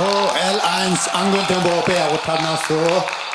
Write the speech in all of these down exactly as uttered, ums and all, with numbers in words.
ཨོ། ཨེལ་ཨའེན་སི་ཨང་དགོན་མཐོན་པོ་དཔེ་ཡག་པོ་འཁྲབ་གནང་སོང་།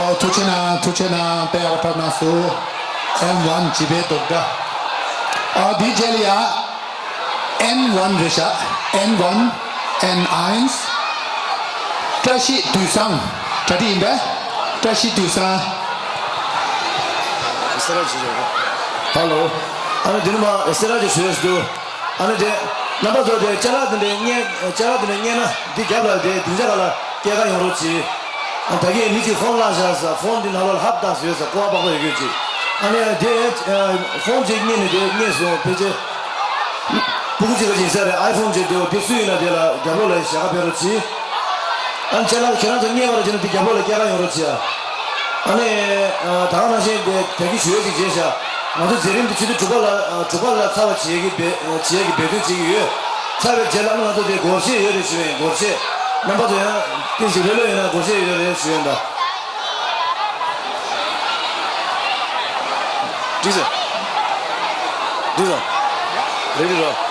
ཨོ། ཐུགས་རྗེ་གནང་། ཐུགས་རྗེ་གནང་། དཔེ་ཡག་པོ་འཁྲབ་གནང་སོང་། ཨེན་ཝན་བྱིས་པའི་རྡོག་སྒྲ། ཨོ། དེའི་རྗེས་ལ་ཡ། ཨེན་ཝན་རེད་ཤག་ཨེན་ཝན། ཨེན་ཨའེན་སི། བཀྲ་ཤིས་དུས་བཟང་། གྲ་སྒྲིག་ཡིན་པས། བཀྲ་ཤིས་དུས་བཟང་། ཧ་ལོ། ཨ་ནི་འདི་ནི་མ་སེ་ར་ཅིག་ཞུ་ཡས་འདུག་ཨ་ནི་དེ་རྣམ་པ་ཚོ་དེ་ཅ་ལག་དེ་འདྲའི་རྙེད། ཅ་ལག་དེ་འདྲ་རྙེད་ན་འདི་རྒྱབ་ལ་དེ་སྡིངས་ཆ་ཁ་ལ་སྐྱེལ་ག་ཡོང་རོགས་གྱིས། ད་གིན་མི་གཅིག་ཕོན་བརླག་བཞག་ས། ཕོན་འདི་ནང་ལོགས་ལ་ཧབ་བཏགས་ཡོད་ས། ཀོ་བ་པགས་པ་ཡོད་ཀྱི་ཅིག་ཨ་ནི་དེ་ཕོན་ཅིག་རྙེད་ནས་དེ་རྙེད་སོང་། ཕལ་ཆེར་སྤུ་གུ་གཅིག་ག་ཅིག་ཡིན་ས་རེད། ཨའི་ཕོན་ཅིག་དེ་འོ་དེ་སུ་ཡིན་ན་དེ་ལ་རྒྱབ་ལོགས་ལ་ཞལ་ཁ་ཕེབས་རོགས་གྱིས། ཨ་ནི་ཅ་ལག་ཁྱེད་རང་ཚོ་རྙེད་པ་ར་བྱས་ན་དེ་རྒྱབ་ལོགས་ལ་སྐྱེལ་ག་ཡོང་རོགས་གྱིས་ཨ། ཨ་ནི་ད་ག་ནང་བཞིན་དེ་དེ་གི་ཞུ་ཡས་ཅིག་བྱས་ཤག་ང་ཚོ་མཛད་རིམ་འདི་ཆུ་ཚོད་དྲུག་པ་ལ་དྲུག་པ་ལ་ཚར་བ་བྱེད་ཀྱི་འབད་བྱེད་ཀྱི་འབད་བརྩོན་བྱེད་ཀྱི་ཡོད། ཚར་བའི་རྗེས་ལ་ང་ཚོ་དེ་སྒོར་གཞས་ཡོད་རེད་ཞུ་ཡིན། སྒོར་གཞས་རྣམ་པ་ཚོ་ཡང་ཏིག་ཞིག་ལྷོད་ལྷོད་ཡོད་ན་སྒོར་གཞས་ཡོད་རེད་ཞུ་ཡིན་ད། འགྲིག་སོང་། འགྲིག་སོང་། རེ་རེ་རོ།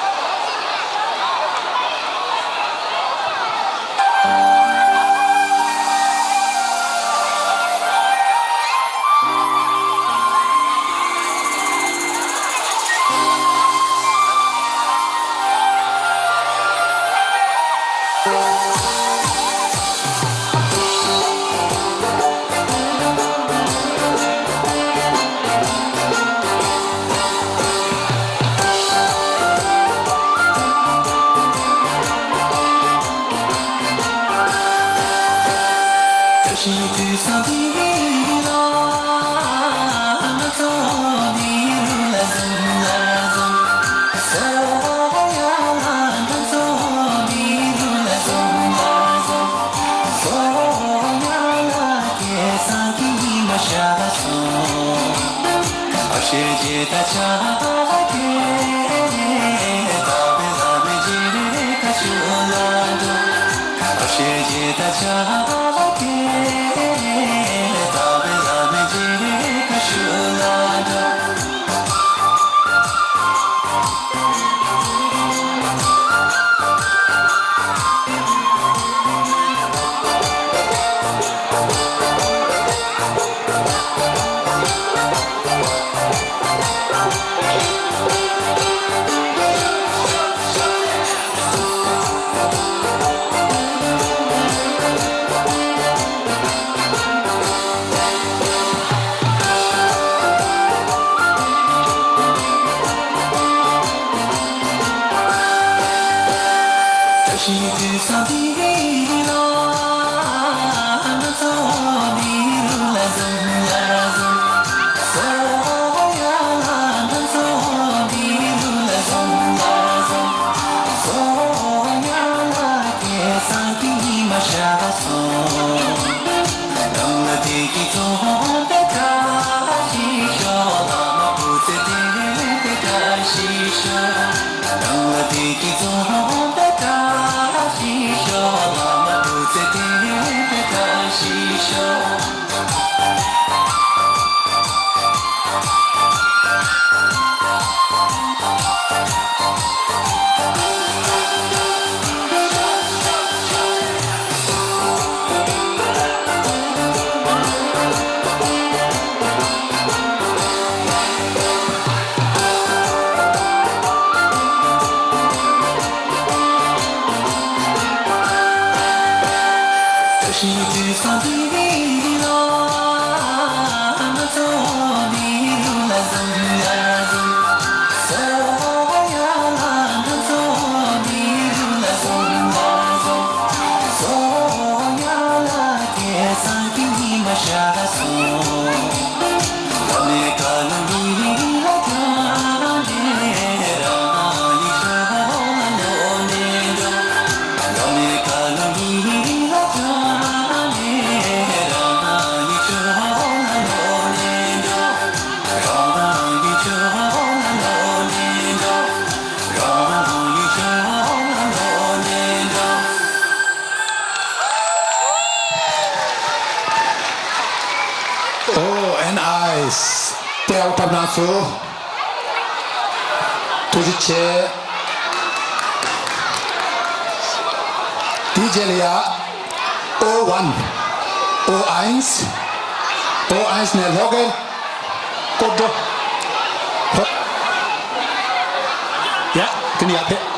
Oh, and eyes. ཏེའུ་ཏབ་ན་སུ། ཐུགས་རྗེ་ཆེ། དེའི་རྗེས་ལ་ཡ། ཨོ་ཝན། ཨོ་ཨའིན་སི། ཨོ་ཨའིན་སི་ནས་ལྷོ་ཁའི་སྐོར་བྲོ། ལྷོ། ཡ། དེ་ནི་ཡ་ཕེ།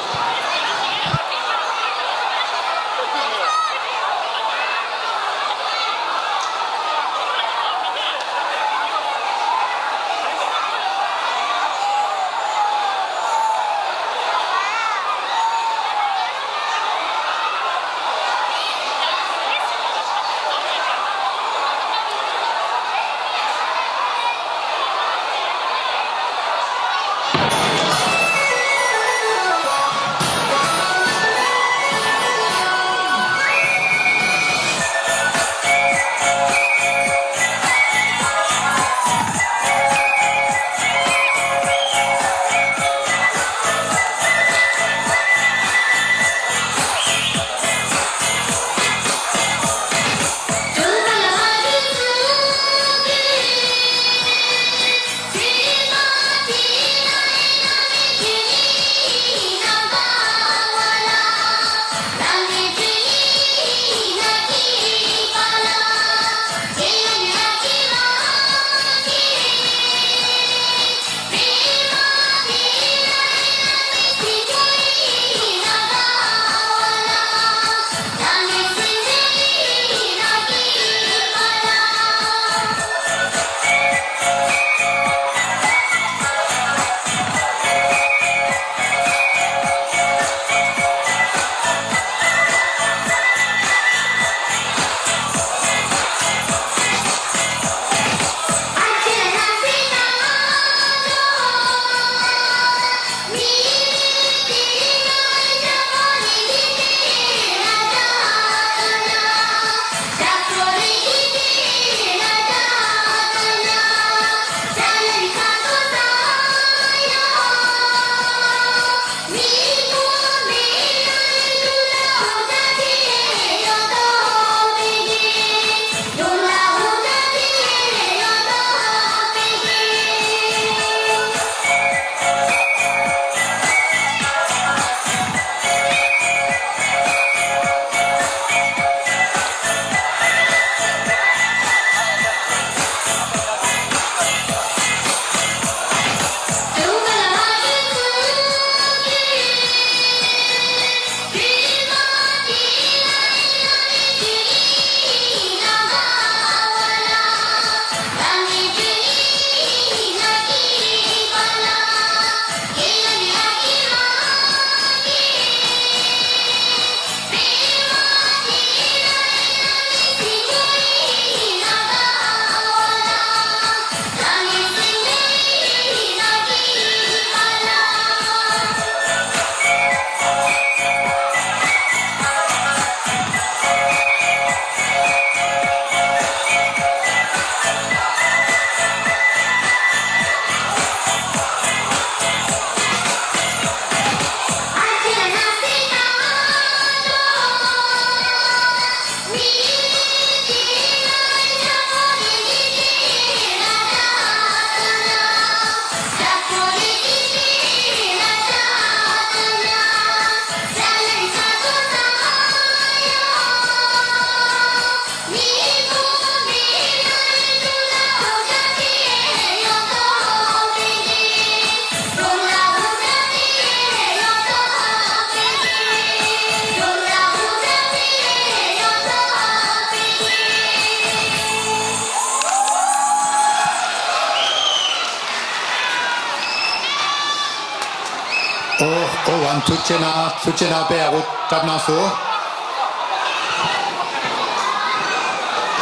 ཨོ་ཝན། ཐུགས་རྗེ་གནང་། ཐུགས་རྗེ་གནང་། དཔེ་ཡག་པོ་འཁྲབ་གནང་སོང་།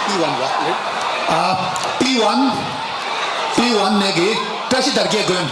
པི་ཝན་ལ། ཨ། པི་ཝན། པི་ཝན་ནས་ཀྱི་བཀྲ་ཤིས་དར་རྒྱས་དགོན།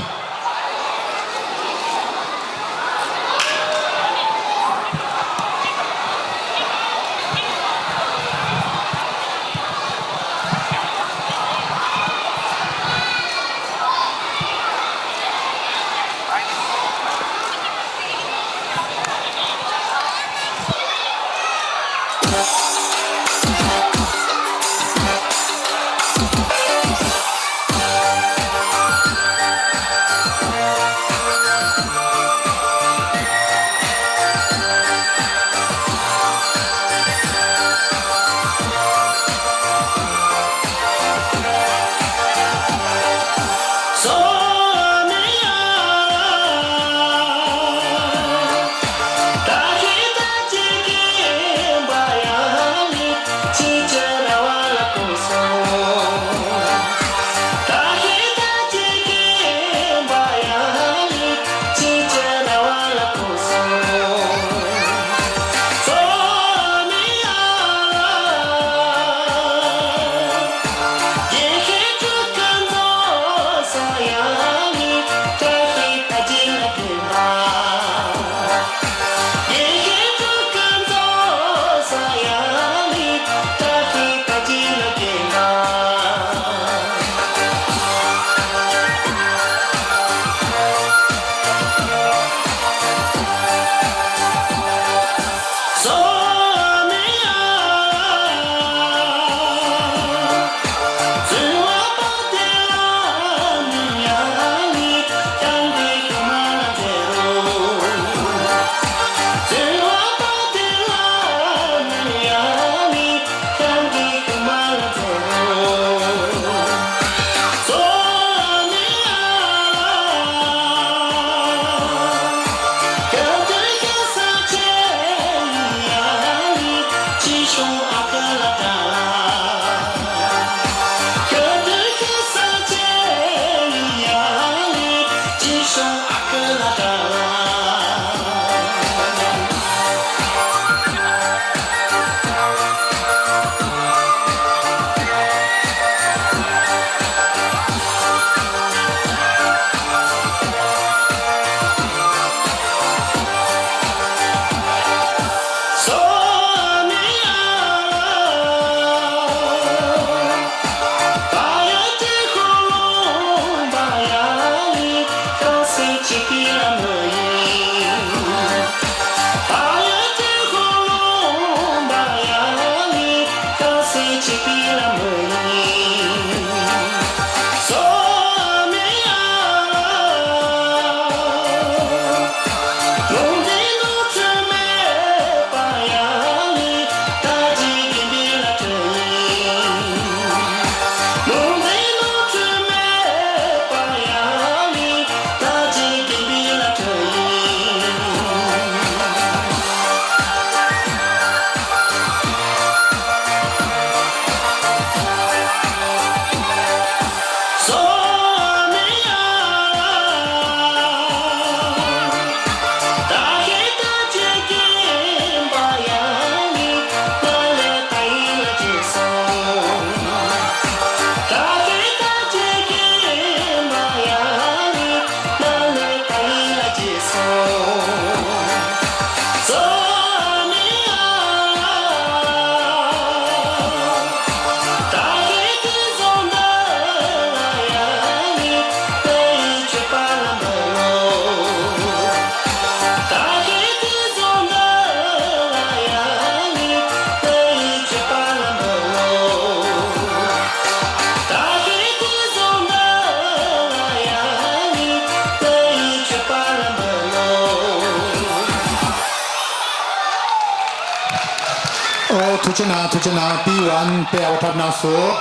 ཨོ། ཐུགས་རྗེ་གནང་། ཐུགས་རྗེ་གནང་། པི་ཝན་དཔེ་ཡག་པོ་འཁྲབ་གནང་སོང་།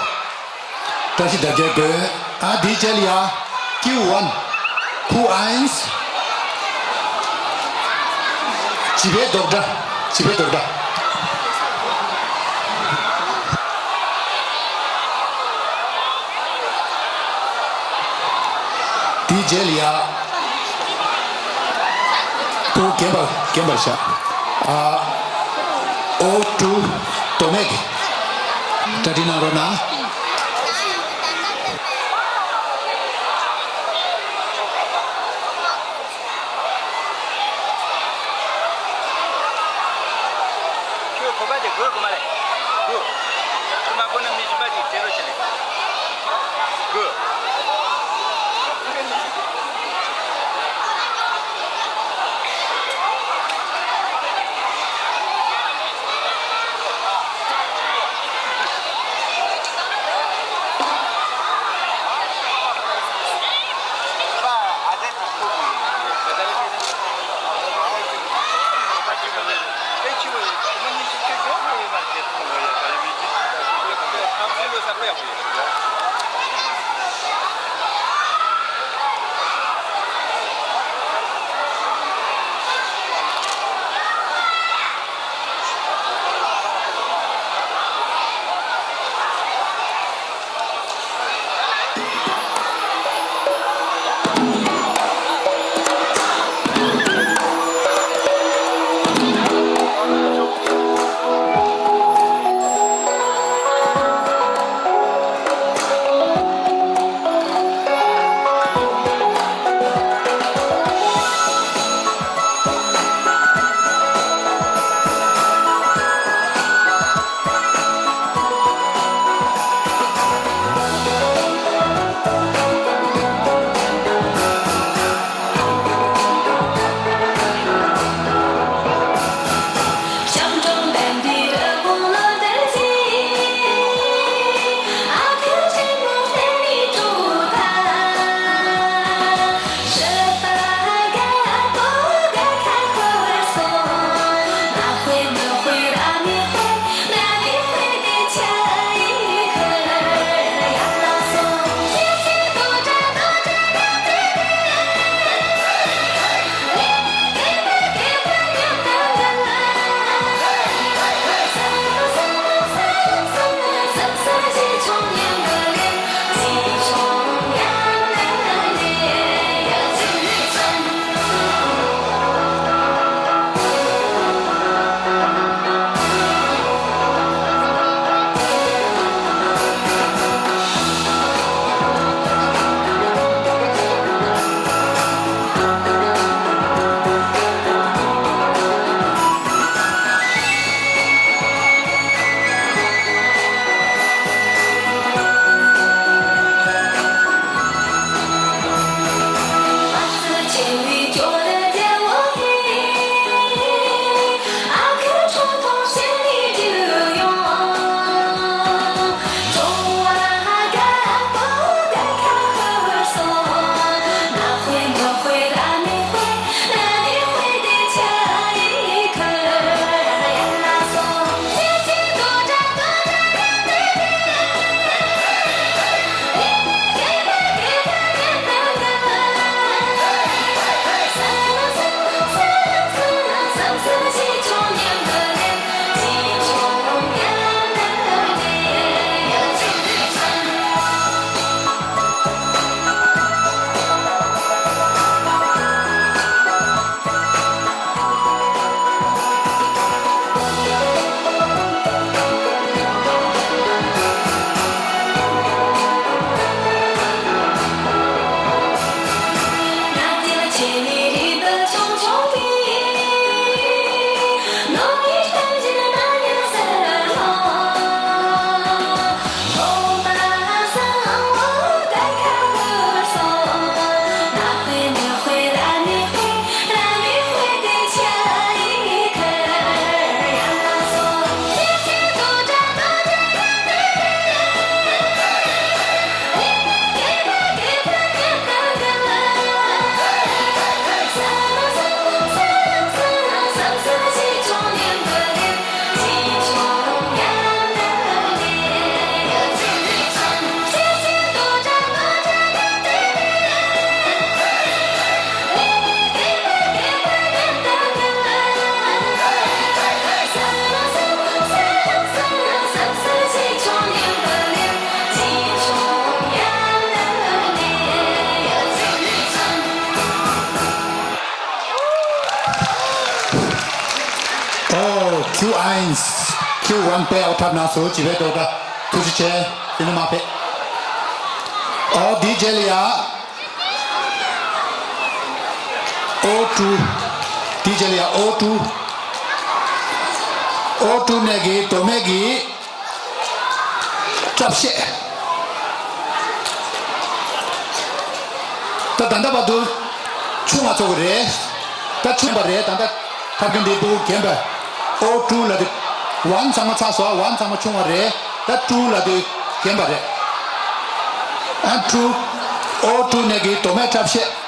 བཀྲ་ཤིས་དར་རྒྱས་དགོན། ཨ། དེའི་རྗེས་ལ་ཡ། ཀིའུ་ཝན། ཀུའུ་ཨན། བྱིས་པའི་རྡོག་སྒྲ། བྱིས་པའི་རྡོག་སྒྲ། དེའི་རྗེས་ལ་ཡ། རྒན་པ་རྒན་པར་བཞག་ཨ། ཨོ་ཀྲུ་དོ་མེག་གྲ་སྒྲིག་གནང་རོགས་གནང་། ཁྱོད་བོད་པ་དེ་དགོས་དགོས་མ་རེད། དགོས། ཁྱོད་མ་དགོས་ན་མི་གཞན་པ་ཅིག་སྤྲད་རོགས་བྱེད་ལེ། དགོས། Q eins, Q one དཔེ་ཡག་པོ་འཁྲབ་གནང་སོང་། བྱིས་པའི་རྡོག་སྒྲ། ཐུགས་རྗེ་ཆེ། དེ་ནས་མ་ཕེབས། ཨོ་དེའི་རྗེས་ལ་ཡ། ཨོ་ཀྲུའུ། དེའི་རྗེས་ལ་ཡ་ཨོ་ཀྲུའུ། ཨོ་ཀྲུའུ་ནས་ཀྱི་མདོ་སྨད་ཀྱི་སྐྲ་ཤད། ད་ད་ལྟ་བར་དུ་ཆུང་བ་ཚོ་གི་རེད། ད་ཆུང་བ་རེད། ད་ལྟ་འཁྲབ་མཁན་འདི་ཕྲུ་གུ་རྒན་པ། ཨོ་ཀྲུའུ་ལབ་དུས་ཝན་ཚང་མ་ཚར་སོང་། ཝན་ཚང་མ་ཆུང་བ་རེད། ད་ཀྲུའུ་ལབ་དུས་རྒན་པ་རེད། ཨ་ཀྲུའུ། ཨོ་ཀྲུའུ་ནས་ཀྱི་མདོ་སྨད་འཁྲབ་ཤད།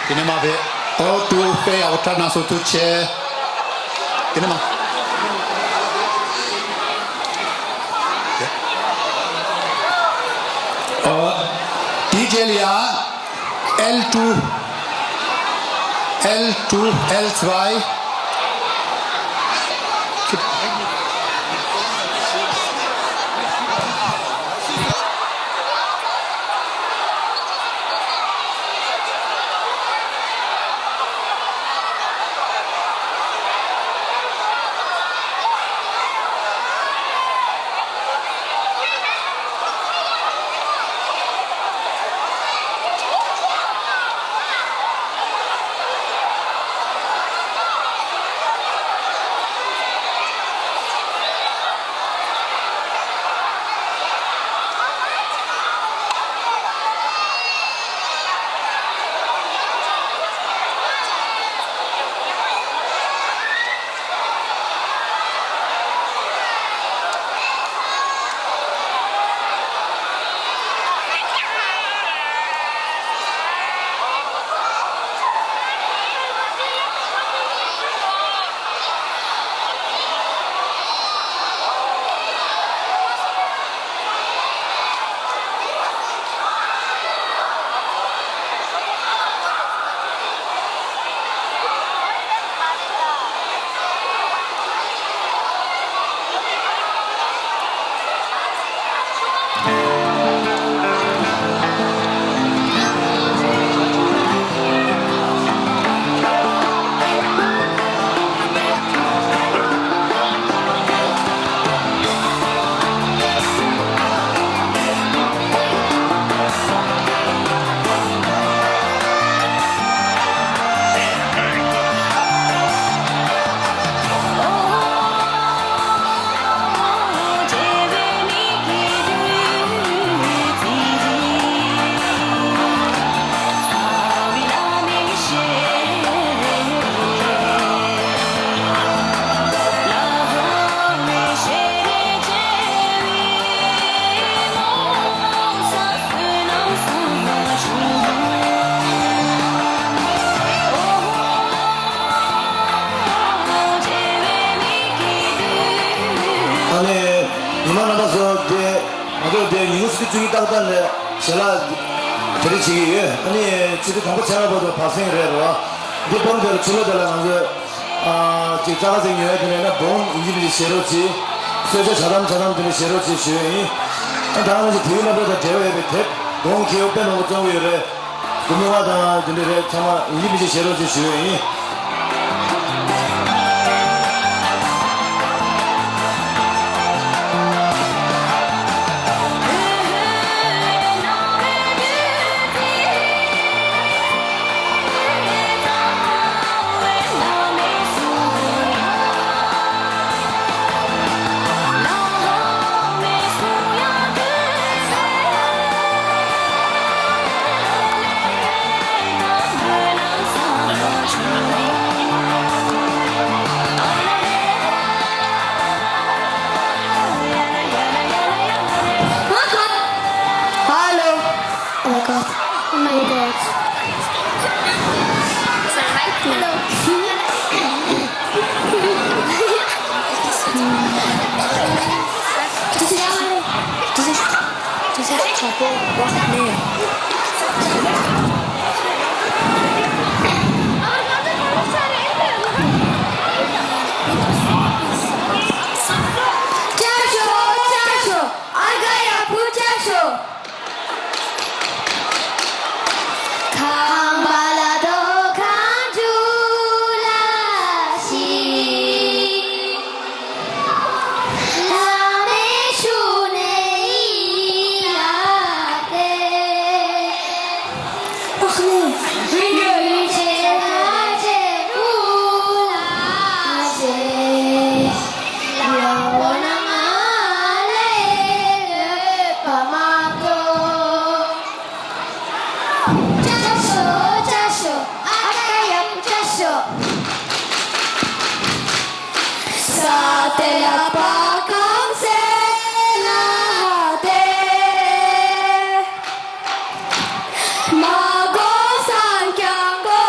དེ་ནས་མ་བས། ཨོ་ཏུ་དཔེ་ཡག་པོ་ཁྲ་ན་སོ་ཐུག་ཆེ། དེ་ནས་མ། ཨོ། དེའི་རྗེས་ལ་ཡ། L two, L two, L zwei. ཨ་ནི། ཉི་མ་རྣམ་པ་ཚོ་དེ། ང་ཚོ་དེ་ཉིན་གུང་ཆུ་ཚོད་བཅུ་གཉིས་ཏག་ཏག་ལ་ཞལ་ལག་དེ་རིགས་བྱེད་ཀྱི་ཡོད། ཨ་ནི་ཆུ་ཚོད་དང་པོ་ཕྱག་ལག་པ་དང་བར་གསེང་རེད་རོ། འདི་སྤོམ་དེ་ལ་ཆུ་ལོག་དེ་ལ་ང་ཚོས་ཨ་ཅིག་རྩྭ་ཁ་ཟིག་ཉོ་ཡ་དེ་ལས་ན་སྦོམ་ཡིན་གྱི་མིན་གྱི་བཞེས་རོགས་གྱིས། གསོལ་ཇ་ཇ་དམ་ཇ་དམ་དེ་ལ་བཞེས་རོགས་གྱིས་ཞུ་ཡ་ཡིན། ཨ་ད་ང་ཚོ་དེའི་སློབ་གྲྭ་དང་འབྲེལ་བ་ཡོད་པའི་དེབ་སྦོམ་ཁེའུ་དཔེ་མང་པོ་བཙོང་གི་ཡོད་རེད། སྒོར་མོ་ལྔ་དང་དེ་འདྲ་རེད། ཚང་མ་ཡིན་གྱི་མིན་གྱི་བཞེས་རོགས་གྱིས་ཞུ་ཡ་ཡིན། Hello. Oh my God. Oh my God. Hello. ཁམས་པ་ལ་དོ་ཁ་འཇུ་ལ་ཤི། ལ་མེ་ཤུ་ནེ་ཡི་ལ་ཏེ། ཨ་ནི། རིང་གི་རིང་ཆེ་ལ་ཆེ་ཀུ་ལ་ཆེ། ཡ་བོ་ན་ང་ལེ་ལེ་པ་མ་གོ། ཅ་ཤོ་ཅ་ཤོ་ཨ་ཀ་ཡ་ཅ་ཤོ། ས་ཏེ་ལ་པ་ཀམ་སེ་ལ་ཧ་ཏེ། མ་གོ་སང་ཀྱང་གོ།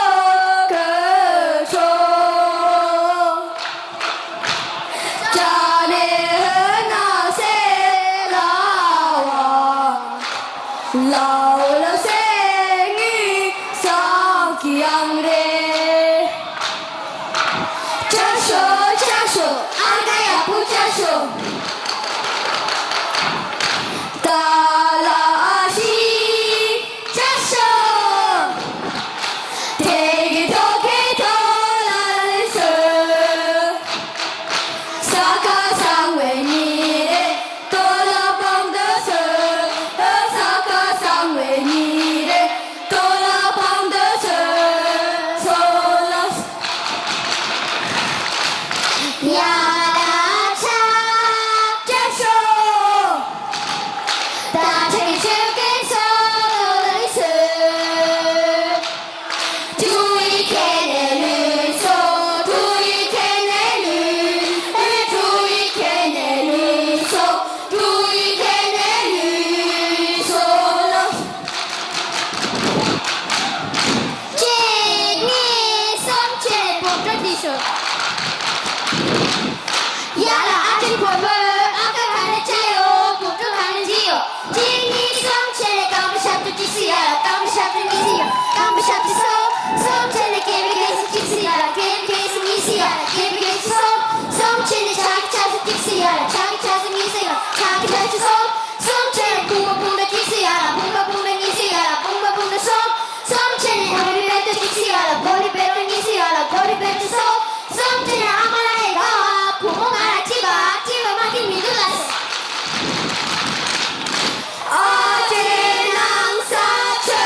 ཡ་ལ་ཨ་ཅེ་ཕོ་མོ་ཨ་ཁ་ག་ནས་ཆ་ཡོད། བུ་ཕྲུག་ག་ནས་འདི་ཡོད། གཅིག་གཉིས་གསུམ་བྱས་ནས་རྐང་པ་ཞབས་ཏོ་གཅིག་སི་ཡ་ལ། རྐང་པ་ཞབས་ཏོ་གཉིས་སི་ཡ་ལ། རྐང་པ་ཞབས་ཏོ་གསུམ། གསུམ་བྱས་ནས་སྐེད་པའི་སྐེད་ས་གཅིག་སི་ཡ་ལ། སྐེད་པའི་སྐེད་ས་གཉིས་སི་ཡ་ལ། སྐེད་པའི་སྐེད་ས་གསུམ། གསུམ་བྱས་ནས་ཕྱག་གི་ཕྱག་ས་གཅིག་སི་ཡ་ལ། ཕྱག་གི་ཕྱག་ས་གཉིས་སི་ཡ་ལ། ཕྱག་གི་ཕྱག་ས་གསུམ། གསུམ་བྱས་ནས་དཔུང་པ་དཔུང་རྡོ་གཅིག་སི་ཡ་ལ། དཔུང་པ་དཔུང་རྡོ་གཉིས་སི་ཡ་ལ། དཔུང་པ་དཔུང་རྡོ་གསུམ། གསུམ་བྱས་ནས་གོ་ལི་བེ་ཏོ་གཅིག་སི་ཡ་ལ། གོ་ལི་བེ་ཏོ་གཉིས་སི་ཡ་ལ། གོ་ལི་བེ་ཏོ་གསུམ། གསུམ་བྱས་ནས་ཨ་མ་ལགས་ཀྱིས་དགའ་བ། བུ་མོ་ང་ལ་གཅིག་པ་གཅིག་པ་མ་གི་མི་འདུག་ལ། ཨ་ཅེ་ནང་ས་ཆོས་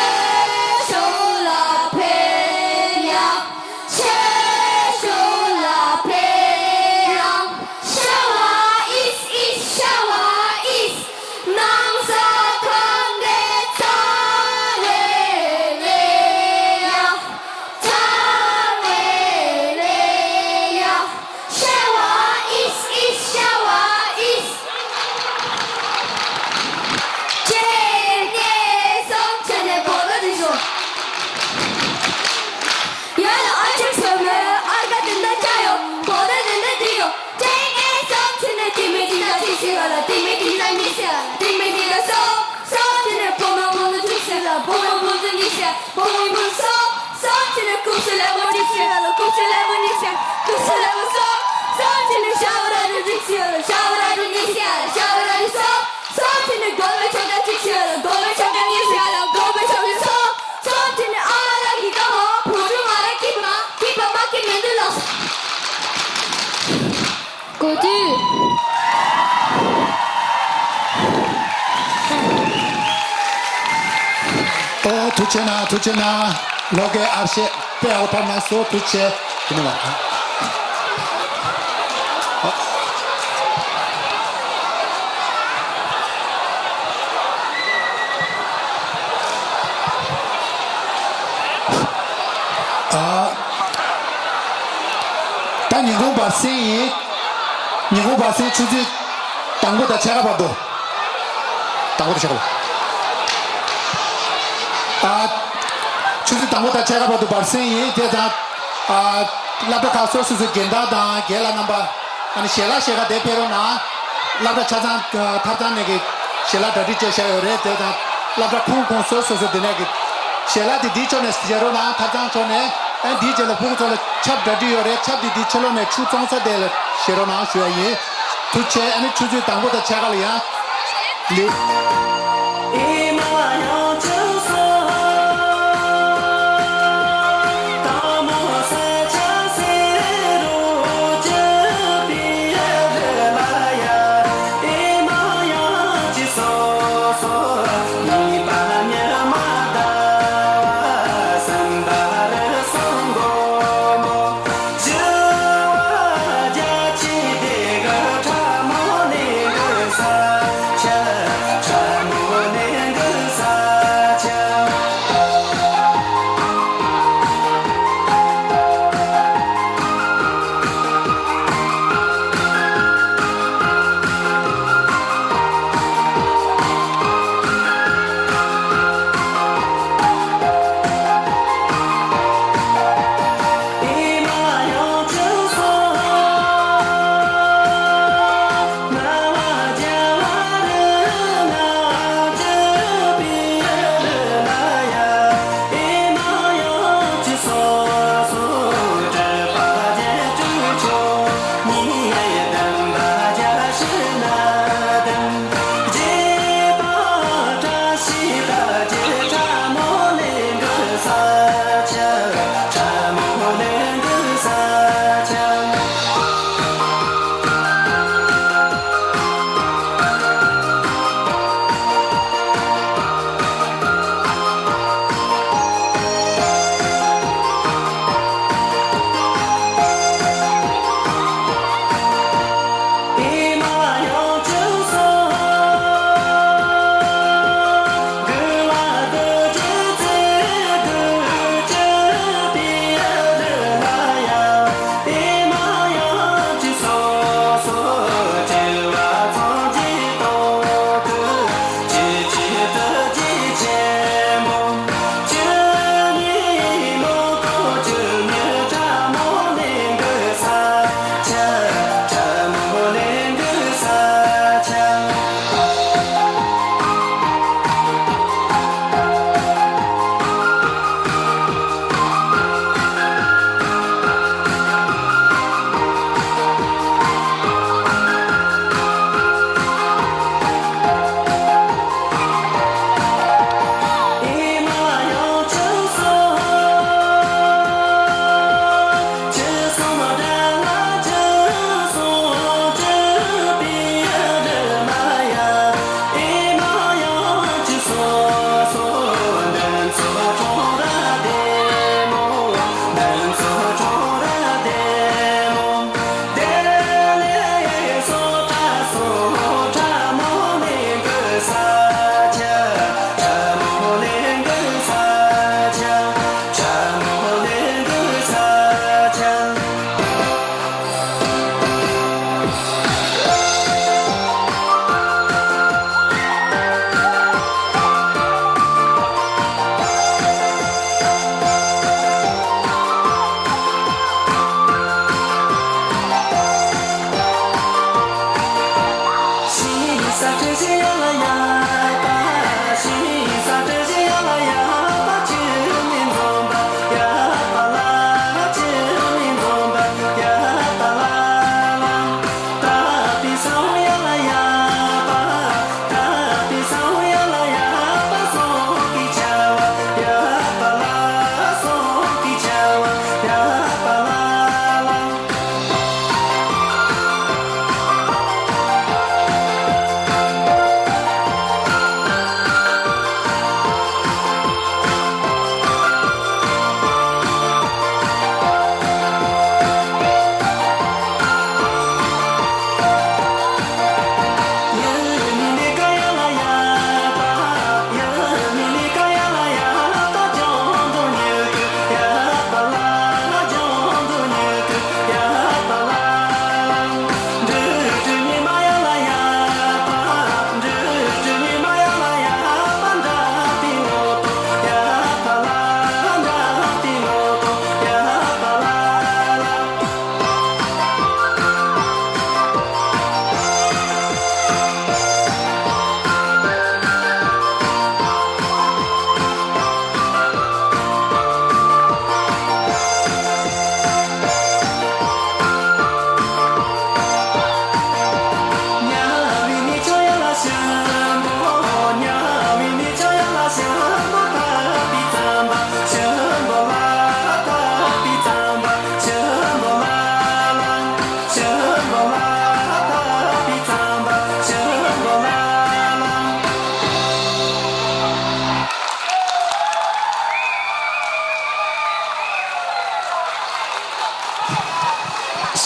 ཕྱོགས་ལ་ཕེབས་ཡ། ཆོས་ཕྱོགས་ལ་ཕེབས་ཡ། ཤ་བ་ཨིས་ཨིས་ཤ་བ་ཨིས། ནང་ས་ཐོན་ཏེ་ཚ་ལེ་ལེ་ཡ། ཚ་ལེ་ལེ་ཡ། ཤ་བ་ཨིས་ཨིས་ཤ་བ་ཨིས། ཅེ་ནེ་སོང་ཅེ་ནེ་བོ་ལོ་རི་ཞོ། ཡ་ལ་ཨ་ཅེ་ཚོ་མེ་ཨར་ག་དེ་འདྲ་ཅ་ཡོ་བོ་ལོ་དེ་འདྲ་དེ་ཡོ། ཏིང་ཨེ་སོང་ཅི་ནེ་ཏི་མི་ཏི་ཏ་ཏི་སི་ཨ་ལ། ཏི་མི་ཏི་ཏ་ནི་སི་ཨ་ལ། ཏི་མི་ཏི་ཏ་སོ། སོང་ཅི་ནེ་བོ་མོ་བོ་ལོ་ཏི་སི་ཨ་ལ། བོ་མོ་བོ་ལོ་ནི་སི་ཨ། བོ་མོ་བོ་ལོ་སོ། སོང་ཅི་ནེ་ཀུ་སི་ལེ་མོ་ཏི་སི་ཨ་ལ། ཀུ་སི་ལེ་མོ་ནི་སི་ཨ། ཀུ་སི་ལེ་མོ་སོ། སོང་ཅི་ནེ་ཤ་བ་ར་རུ་ཏི་སི་ཨ་ལ། ཤ་བ་ར་རུ་ནི་སི་ཨ་ལ། ཤ་བ་ར་རུ་སོ། སོང་ཅི་ནེ་གོ་བེ་ཆོ་ཏ་ཏི་སི་ཨ་ལ། གོ་བེ་ཆོ་ཏ་ནི་སི་ཨ་ལ། གོ་བེ་ཆོ་ཏ་སོ། སོང་ཅི་ནེ་ཨ་མ་ལགས་ཀྱིས་དགའ་བ། བུ་ཕྲུག་ང་ལ་སྐྱིད་པ་སྐྱིད་པ་མ་སྐྱིད་མི་འདུག་ལགས། གོ་དུས། ཨོ་ཐུགས་རྗེ་གནང་། ཐུགས་རྗེ་གནང་། ལོ་གའི་ཨར་ཤེ་དཔེ་ཨའོ་ཐར་མ་སོ་ཐུགས་རྗེ་ཆེ། དེ་ནི་མ། ཨ། ད་ཉིན་གུང་བར་གསེང་ཡིན། ཉིན་གུང་བར་གསེང་ཆུ་ཚོད་དང་པོ་དང་ཕྱེད་ཀ་བར་དུ། དང་པོ་དང་ཕྱེད་ཀ་བར། ཨ། ཆུ་ཚོད་དང་པོ་དང་ཕྱེད་ཀ་བར་དུ་བར་གསེང་ཡིན། དེ་དང་། ཨ། སློབ་གྲྭ་ཁག་སོ་སོ་སོའི་འགན་བདག་དང་རྒན་ལགས་རྣམ་པ། ཨ་ནི་ཞལ་ལག་ཞལ་ཁ་དེ་ཕེབས་རོགས་གནང་། སློབ་གྲྭ་ཆ་ཚང་ཐབ་ཚང་ནས་ཀྱི་ཞལ་ལག་གྲ་སྒྲིག་བྱས་བཞག་ཡོད་རེད། དེ་དང་སློབ་གྲྭ་ཁོངས་ཁོངས་སོ་སོ་སོ་དེ་ནས་ཀྱི་ཞལ་ལག་དེ་འདིའི་ཕྱོགས་ནས་བཞེས་རོགས་གནང་། ཐབ་ཚང་ཕྱོགས་ནས། ཨ་ནི་འདིའི་རྗེས་ལ་ཕྲུ་གུ་ཚོ་ལ་ཆབ་གྲ་སྒྲིག་ཡོད་རེད། ཆབ་དེ་འདིའི་ཕྱི་ལོགས་ནས་ཆུ་བཙོང་ས་དེ་ལ་བཞེས་རོགས་གནང་ཞུ་ཡ་ཡིན། ཐུགས་རྗེ་ཆེ། ཨ་ནི་ཆུ་ཚོད་དང་པོ་དང་ཕྱེད་ཀ་ལ་ཡང་། ལེགས།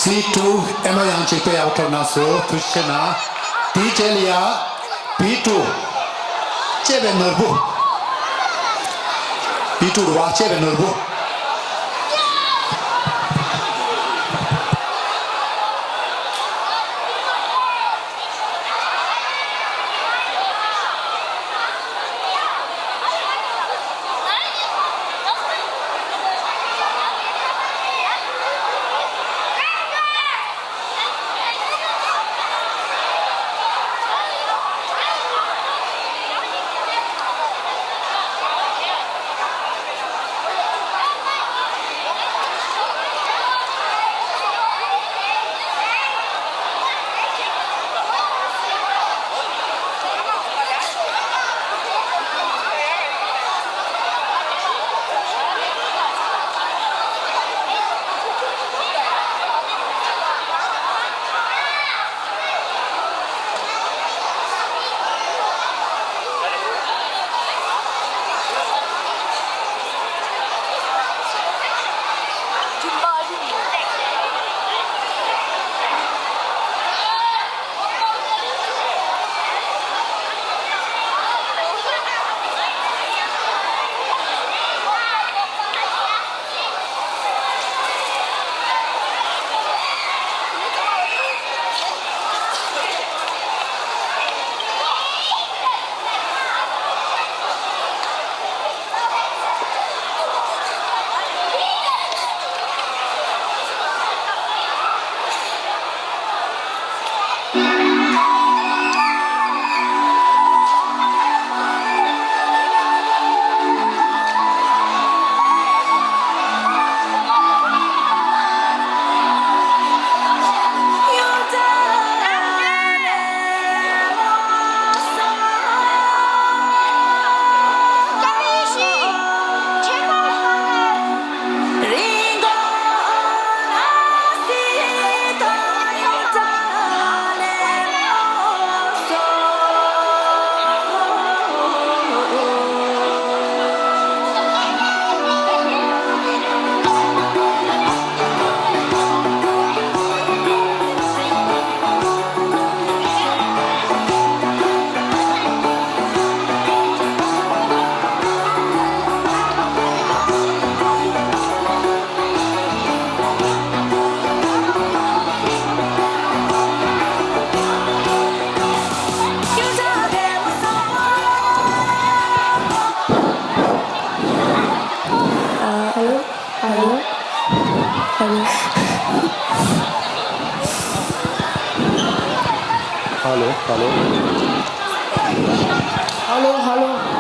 བི་ཊུ་ཨེ་ནོ་ཡང་གཅིག་པའི་ཡག་གྲོགས་ན་སུ་ཐུགས་རྗེ་ཆེ་ན། དེའི་རྗེས་ལ་ཡ་བི་ཊུ་གཅེས་པའི་ནོར་བུ། བི་ཊུ་རུ་བ་གཅེས་པའི་ནོར་བུ། Hello? Hello? Hello? Hello, hello. Hello, hello.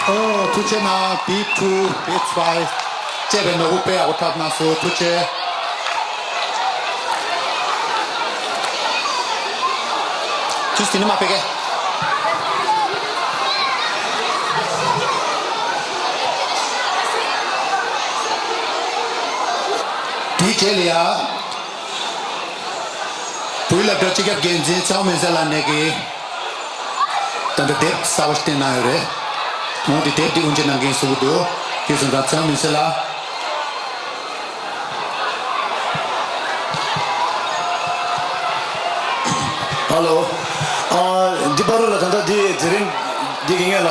ཨོ། ཐུགས་རྗེ་གནང་། བིབ་ཊུ། བིབ་ཕའིབ་བཅས་པའི་ནོར་བུ་དཔེ་ཡག་པོ་འཁྲབ་གནང་སོང་། ཐུགས་རྗེ་ཆེ། ཅུས་དེ་ནི་མ་ཕེ་གེ། དེའི་རྗེས་ལ་ཡ། བོད་ཡིག་སློབ་གྲྭ་སྤྱི་ཁྱབ་འགན་འཛིན་ཚེ་དབང་མུན་སེལ་ལགས་ནས་ཀྱིས་ད་ལྟ་དེབ་གསར་པ་ཞིག་བཏོན་གནང་ཡོད་རེད། འོང་དེ་དེབ་འདི་དབུ་འབྱེད་གནང་མཁན་བཟོ་གི་འདུག་དེ་སོང་ཙང་ཚེ་དབང་མུན་སེལ་ལགས། ཧ་ལོ། ཨ། འདི་པ་རུ་ལ་ད་ལྟ་འདི་དེ་རིང་འདི་གི་ངས་